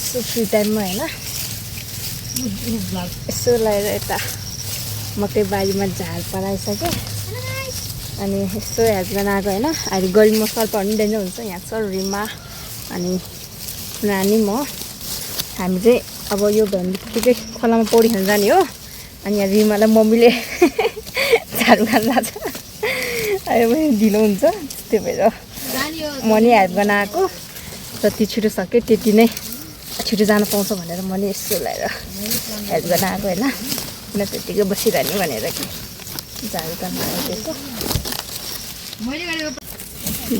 यसो फ्री टाइममा होइन यसो लगाएर यता मकै बारीमा झार पराइसकेँ अनि यसो हेल्प गर्न आएको होइन। अहिले गरीमा सल्प पनि डेन्जर हुन्छ। यहाँ छ रिमा अनि नानी म हामी चाहिँ अब यो भन्ने खोलामा पौडी खेल्न जाने हो। अनि यहाँ रिमालाई मम्मीले झाडु गर्न जान्छ अहिले पनि ढिलो हुन्छ त्यही भएर म नि हेल्प गर्न आएको। जति छिटो सक्यो त्यति नै छिटो जान पाउँछ भनेर म नि यसो लगाएर हेल्प गर्न आएको होइन। किन त्यत्तिकै बसिरहने भनेर कि झाडु गर्न आएको।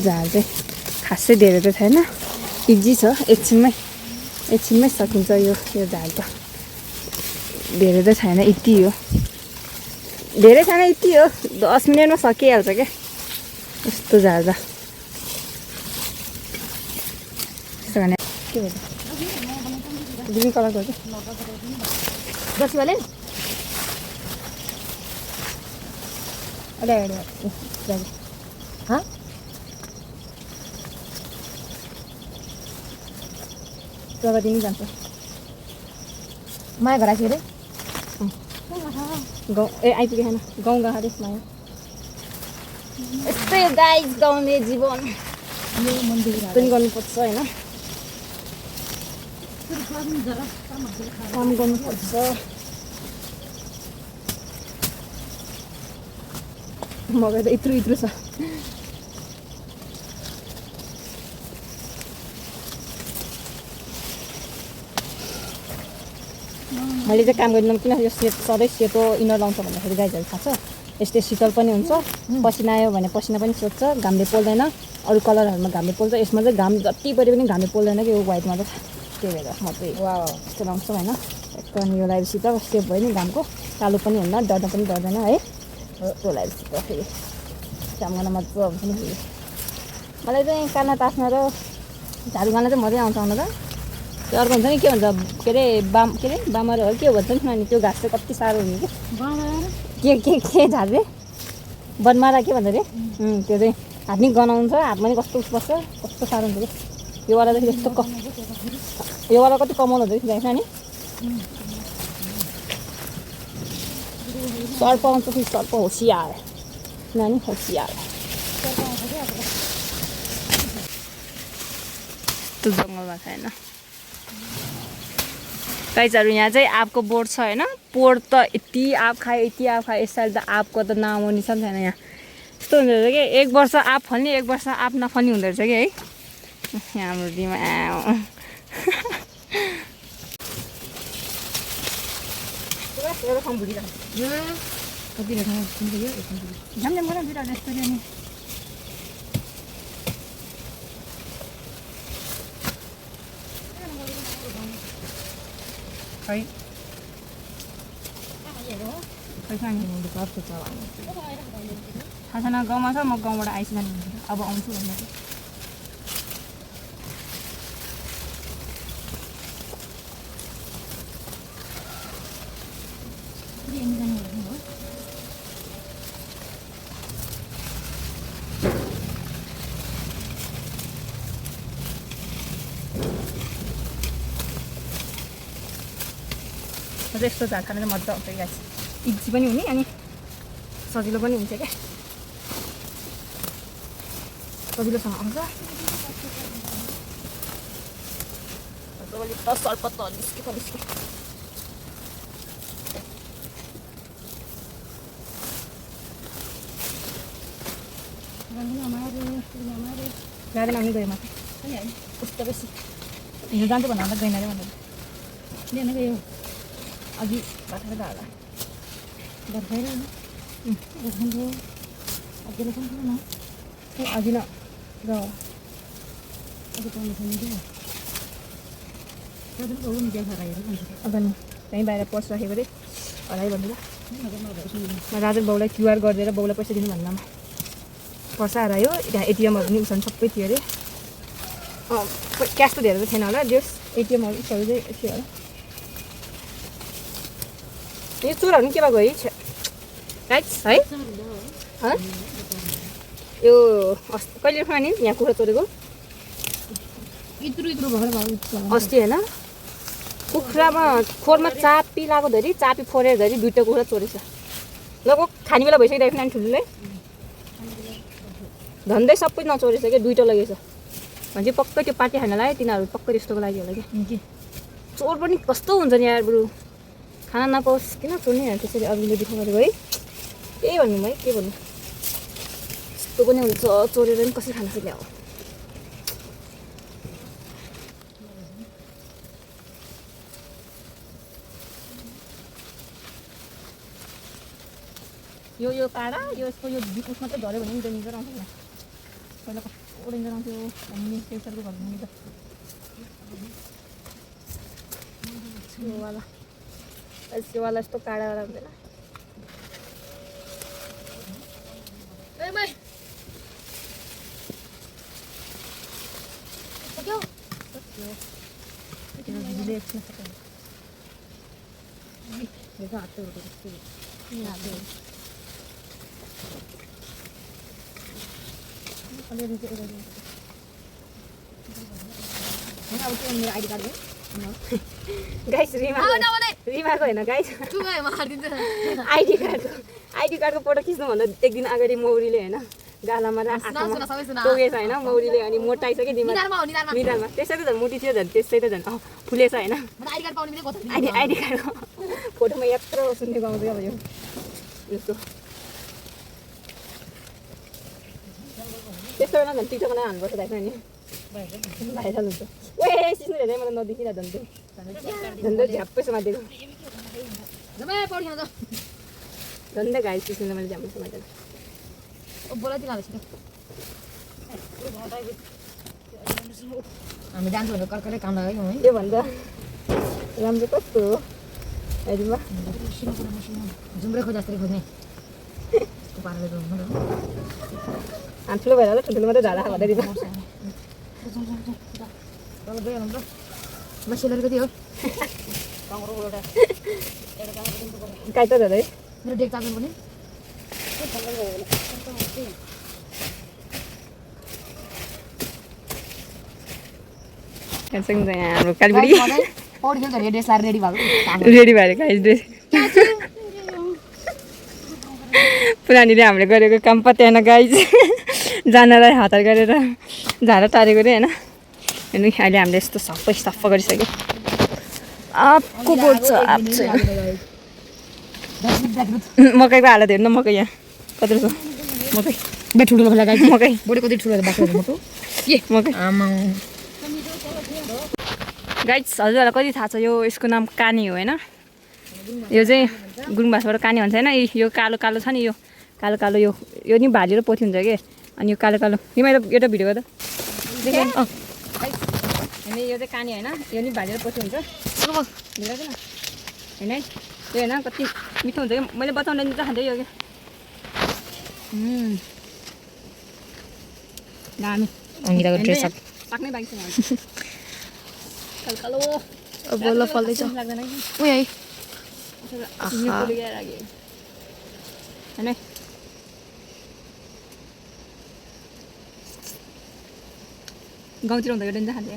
झार चाहिँ खासै धेरै त छैन, इजी छ, एकछिनमै सकिन्छ यो झार त। धेरै त छैन, यति हो, धेरै छैन, यति हो, 10 मिनटमा सकिहाल्छ क्या यस्तो झार त। त्यसो भने के भन्छ ग्रिन कलरको हो कि दस वाले हाँ प्रगति नि जान्छ माया घर आएको अरे गाउँ आइपुगेको छैन गाउँ गएको अरे माया। यस्तै गाइस गाउने जीवन पनि गर्नुपर्छ होइन, काम गर्नुपर्छ। मकै त इत्रु छ। मैले चाहिँ काम गर्दिनँ किन यो सधैँ सेतो इनर लाउँछ भन्दाखेरि गाईहरू थाहा छ यस्तै शीतल पनि हुन्छ। पसिना आयो भने पसिना पनि सोध्छ, घामले पोल्दैन। अरू कलरहरूमा घामले पोल्छ, यसमा चाहिँ घाम जति पऱ्यो पनि घामले पोल्दैन कि यो व्हाइटमा त। त्यही भएर म चाहिँ यस्तो लाउँछु होइन। एकदम यो लगाएपछि त सेभ भयो नि घामको, कालो पनि हुन्न, डढ्न पनि डढ्दैन है। त्यो लगाएपछि त फेरि काम गर्न मजा आउँछ नि फेरि। मलाई चाहिँ कान तास्न र झाडु गर्न चाहिँ मजै आउँछ आउनु त। त्यो अर्को हुन्छ नि के भन्छ के अरे बामर हो के भन्छ नि अनि त्यो घाँस चाहिँ कति साह्रो हुने के झार्ने बनमारा के भन्छ अरे त्यो चाहिँ हात नि गनाउँछ, हातमा नि कस्तो बस्छ, कस्तो साह्रो हुन्छ कि योवाला चाहिँ यस्तो योवाला कति कमाउनु हुन्छ कि गाइस नानी। सर्प आउँछ कि सर्प होसियार नानी, होसियार। त्यो जङ्गलमा छ होइन गाइजहरू। यहाँ चाहिँ आँपको बोट छ होइन। बोट त यति आँप खायो यसपालि त आँपको त नामो निशान छैन यहाँ। यस्तो हुँदो रहेछ कि एक वर्ष आँप फल्ने एक वर्ष आँप नफल्ने हुँदो रहेछ कि है यहाँ हाम्रो दिमा। थाहा छैन गाउँमा छ, म गाउँबाट आइसकेँ अब आउँछु भन्दा चाहिँ। यस्तो झार खान चाहिँ मजा आउँछ क्या, इजी पनि हुने अनि सजिलो पनि हुन्छ क्या, सजिलोसँग आउँछ। सर्प त निस्के जाँदैन आउने गयो माथि कस्तो बेसी हिँड्नु जान्छु भन्दा गएन अरे भन्दा लिएन गयो अघि बाटो होला बर्खाएर अघिल्लो पनि थिएन अघि न र अघि पाउनु छैन अब नि त्यहीँ बाहिर पर्स राखेको अरे हराइ भन्नु म राजु बाउलाई क्युआर गरिदिएर बाउलाई पैसा दिनु भन्दामा पर्स हरायो। त्यहाँ एटिएमहरू पनि उठाउनु सबै थियो अरे, क्यास त धेरै त थिएन होला, जस एटिएमहरू सबै चाहिँ थियो होला। यो चोरहरू पनि के भएको है राइट्स है यो कहिले खाने यहाँ कुखुरा चोरेको अस्ति होइन कुखुरामा खोरमा चापी लगाएको धरि चापी फोरेर धरि दुईवटा कुखुरा चोरेछ लगभग खाने बेला भइसकिरहेको नानी ठुलोलाई धन्दै सबै नचोरेछ क्या दुईवटा लगेछ भने चाहिँ पक्कै त्यो पार्टी खानालाई तिनीहरू पक्कै त्यस्तोको लागि होला कि चोर पनि कस्तो हुन्छ नि यार बरु खाना नपाओस् किन चोर्ने त्यसरी अघिल्लो देखा गरेको है त्यही भन्नु है के भन्नु यस्तो पनि हुन्छ चोरेर पनि कसरी खान सक्ने हो यो काँडा यो यसको यो बिच मात्रै झऱ्यो भने नि डेन्जर आउँछ नि पहिला कस्तो डेन्जर आउँथ्यो हामी प्रेसरको घरमा नि त सेवाला यस्तो काँडा हुँदैन मेरो आइडी कार्ड गाइस रिमाको होइन गाइस आइडी कार्डको फोटो खिच्नुभन्दा एक दिन अगाडि मौरीले होइन गालामा टोकेछ होइन मौरीले अनि मोटाइसक्यो निधारमा त्यसै त झन् मुटी थियो झन् त्यसै त झन् फुलेछ होइन आइडी कार्डको फोटोमा यत्रो सुन्ने गाउँछ अब यो यस्तो त्यस्तो बेला झन् टिकटकमा हाल्नुपर्छ दाइ नि भाइरल हुन्छ ए सिस्नु हेर्दै मलाई नदेखिरहेको झन्डै झ्याप्पै समातेको झन्डै घाइ सिस्नुले मैले झ्याप्पै समातेको हामी जान्छौँ भने कर्करै काम लगायौँ है योभन्दा राम्रो कस्तो हो हेरिमा जुम्रे खोज जस्तै खोज्ने ठुलो भएर होला ठुल्ठुलो मात्रै झाडा भन्दै दिँदा सेलरी कति हो काहीँ त झन् है मेरो डेक चार्जर पनि हाम्रो कालगुडी पौडी खेल्छ अरे ड्रेस लाएर रेडी भएको रेडी भएर गाइस ड्रेस पुरानीले हामीले गरेको काम पत्याएन गाइस जानलाई हतार गरेर झाडा टारेको रे होइन अनि अहिले हामीले यस्तो सबै सफा गरिसक्यो आपको बोर्ड छ आप छैन मकैको हालत हेर्नु मकै यहाँ कत्रो छ मकै बे ठुलो खोला गाई मकै बोडी कति ठुलो बाख्रो मोटो के मकै आमा गाइस हजुरहरूलाई कति थाहा छ यो यसको नाम कानी हो होइन यो चाहिँ गुरुङभाषाबाट कानी भन्छ होइन यो कालो कालो छ नि यो कालो कालो यो नि भाली र पोथी हुन्छ कि अनि यो कालो कालो यो मेरो एउटा भिडियो गर्दा होइन यो चाहिँ कानी होइन यो नि भाली र पोथी हुन्छ होइन यो होइन कति मिठो हुन्छ कि मैले बचाउने त खाँदै यो क्या दामी अङ्गिराको ड्रेस पाक्नै बाँकी छ कालो कालो बल्ल फल्दैछ लाग्दैन कि उयो है होइन गाउँतिर हुँदा यो डेन्जर खान्छ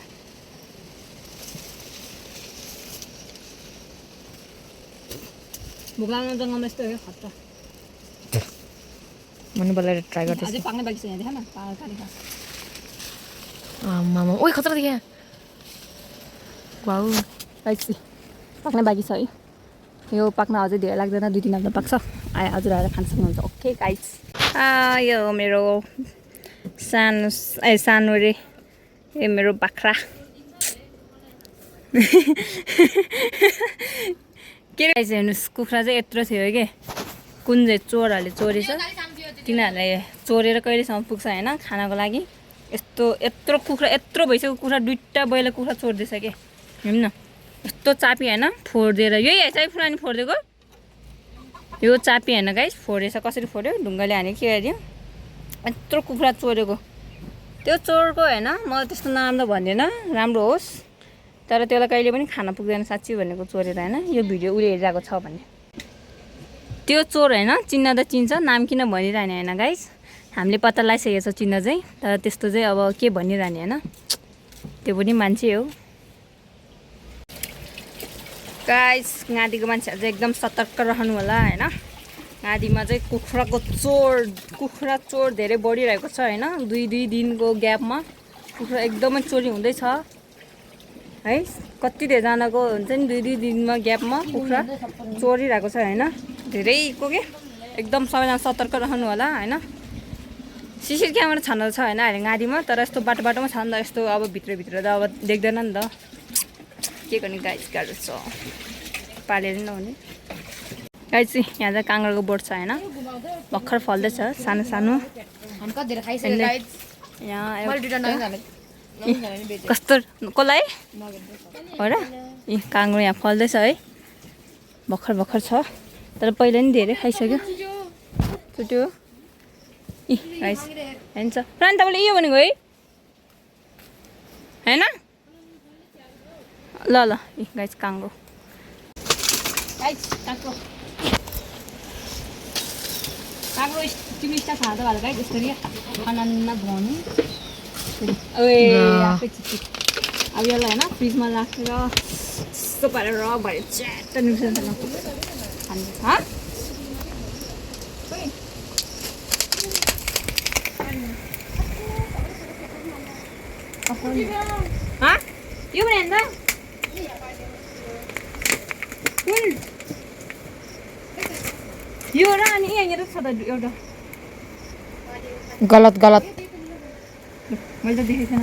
भोक लाग्नु जङ्गलमा यस्तो हो खट्टा मनी बोलाएर ट्राई गर्दैछ अझै पाक्नै बाँकी छ यहाँ देखा न काली खा आमा ओइ खतरा देखिया वाउ पाक्नै बाँकी छ है यो पाक्न अझै धेरै लाग्दैन 2-3 हप्ता पाक्छ हजुर आएर खान सक्नुहुन्छ ओके गाइस यो मेरो सानो रे यो मेरो बाख्रा के रहेछ हेर्नुहोस् कुखुरा चाहिँ यत्रो थियो कि कुन चाहिँ चोरहरूले चोरेछ तिनीहरूलाई चोरेर कहिलेसम्म पुग्छ होइन खानाको लागि यत्रो कुखुरा यत्रो भइसक्यो कुखुरा 2टा बैला कुखुरा चोर्दैछ कि हेर्नु न यस्तो चापी होइन फोडिदिएर यही है चाहिँ पुरानी फोडिदिएको यो चापी होइन गाइस फोडेछ कसरी फोड्यो ढुङ्गाले हाने के गरिदियो यत्रो कुखुरा चोरेको त्यो चोरको होइन म त्यस्तो नराम्रो भन्दैन राम्रो होस् तर त्यसलाई कहिले पनि खान पुग्दैन साँच्ची भनेको चोरेर होइन यो भिडियो उसले हेरिरहेको छ भने त्यो चोर होइन चिन्न त चिन्छ नाम किन भनिरहने होइन गाइस हामीले पत्ता लगाइसकेको छ चिन्न चाहिँ तर त्यस्तो चाहिँ अब के भनिरहने होइन त्यो पनि मान्छे हो गाइस गाडीको मान्छेहरू चाहिँ एकदम सतर्क रहनु होला हैन। गाडीमा चाहिँ कुखुरा चोर धेरै बढिरहेको छ हैन। 2 दिनको ग्यापमा कुखुरा एकदमै चोरी हुँदैछ है। कति धेरैजनाको हुन्छ नि 2 दिनमा ग्यापमा कुखुरा चोरिरहेको छ हैन। धेरैको के एकदम सबैजना सतर्क रहनु होला हैन। सिसी क्यामेरा छान्दा छ हैन अहिले गाडीमा, तर यस्तो बाटोमा छान्दा यस्तो अब भित्र त अब देख्दैन नि त। के गर्ने गाइस गाह्रो छ, पालेर नहुने। गाइस यहाँ चाहिँ काँक्रोको बोट छ हैन, भर्खर फल्दैछ सानो सानो। यहाँ कस्तो कसलाई हो र यी काँक्रो यहाँ फल्दैछ है, भर्खर छ, तर पहिला नि धेरै खाइसक्यो। त्यो इ गाइस हेर्छ प्राण तपाईँले यो भनेको है हैन। ल इ गाइस काँक्रो काँक्रो तिमी स्टाफ खाँदा भएर गाइस यसरी अनन्न भुवाउनु। आफै चिप्पी अब यसलाई होइन फ्रिजमा राखेर यस्तो पारेर भरे च्याट निस्किन्छ खानु। यो पनि हेर्दा यो र अनि यहाँनिर छ त एउटा गलत मैले त देखेको छैन।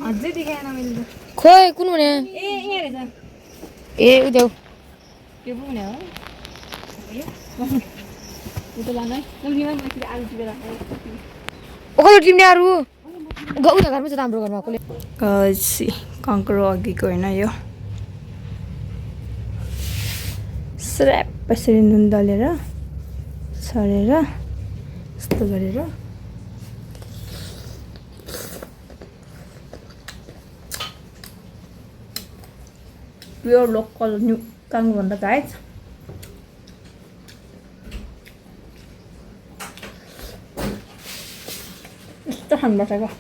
अझै देखाएन मैले त। खोइ कुन भने ए यहाँ रहेछ। ए उदेऊ त्यो पो हुने हो यो त लाँदै आलु टिपेर ओकलो टिम्ने अरू उता घरमा छ हाम्रो घरमा कसले काँक्रो अघिको होइन यो स्र्याप यसरी नुन दलेर छरेर यस्तो गरेर प्योर लोकल काँक्रो भन्दा गाइस यस्तो खानुपर्छ क्या।